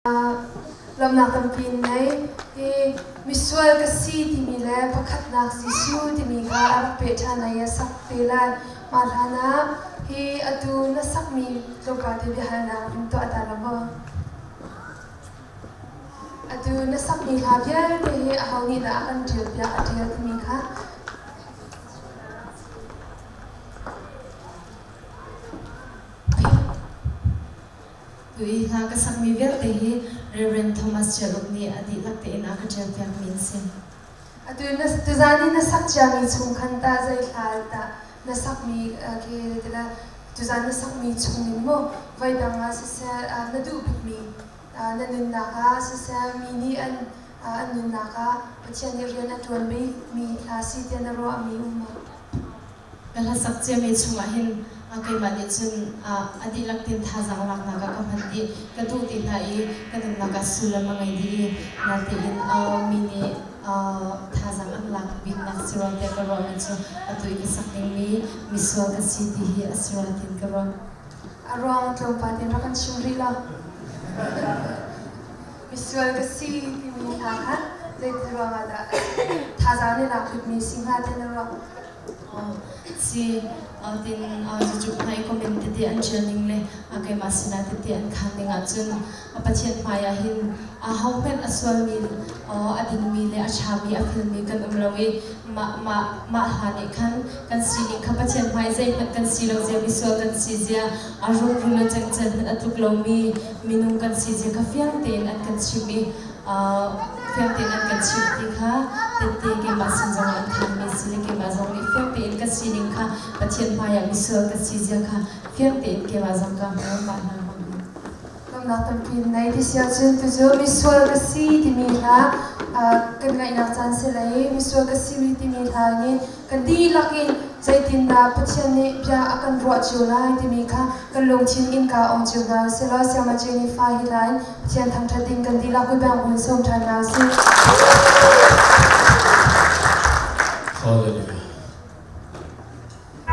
Lawmhnak tampi in nei. Hi misual ka si timi le pakhatnak Jesuh timi kha a rak peh ṭhan i a sak te lai. Mah hlan ah hi atu na sakmi tlawmpal te biahalnak in tuah ta law maw? Atu na sakmi hla vialte hi aho nih dah a kan ṭial piak a ṭial timi kha Tu i hla ka sakmi vialte hi Rev. Thomas Ṭialuk nih a dihlak tein a ka ṭialpiakmi an si. Atu na tuzaan i na sak ciami chung khan tah zei hla dah na sakmi khi tila tuzaan na sakmi chung in maw voidang ah siseh na duh bikmi na nunnak ah siseh mi nih an an nunnak ah Pathian nih rian a ṭuan bikmi hla si tiah na ruahmi um maw? Ka hlasak ciami chungah hin keimah nih cun a dihlak tein thazaang laknak ah ka hman dih. Ka duh ti hna i ka nunnak ah sullam a ngei dih i natein mi nih thazaang an lak biknak si rua tiah ka ruahmi cu atu i ka sak dingmi misual ka si ti hi a si rua tiin ka ruah. A ruang tlawmpal in rak kan chim rih law. Misual ka si timi hla kha zeiti ruangah dah thazaang nih lak bikmi si hnga tiah na ruah? Si tin cucu hna i comment tete an ṭial ning le keimah sinah tete an khaan ning ahcun Pathian hmai ah hin ahohmanh a sualmi a dingmi le a ṭhami a felmi kan um lo i mah mah mah hla nih khan kan sining kha Pathian hmai zeihmanh kan si lo zia misual kan si zia a rungrul le cengcel hmanh a tluk lomi minung kan si zia kha fiang tein an kan chimh i fiang tein an kan chimh ti kha tette keimah sin zongah an khanmi si le keimah zong nih fiang tein ka sining kha Pathian hmaiah misual ka si zia kha fiang tein keimah zong ka hmu mah hna hmang hin. Lawmhnak tampi in nei ti si ahcun tucu misual ka si timi hla kan ngaihnak caan si lei misual ka si timi hla nih kan dihlak in zeitindah Pathian nih bia a kan ruah cio lai timi kha kan lungthin innka ong cio hna usih law Siangmaci nih fa hi la in Pathian thangṭhat ding kan dihlak kuibang hun sawm ṭhan hna usih. Hallelujah.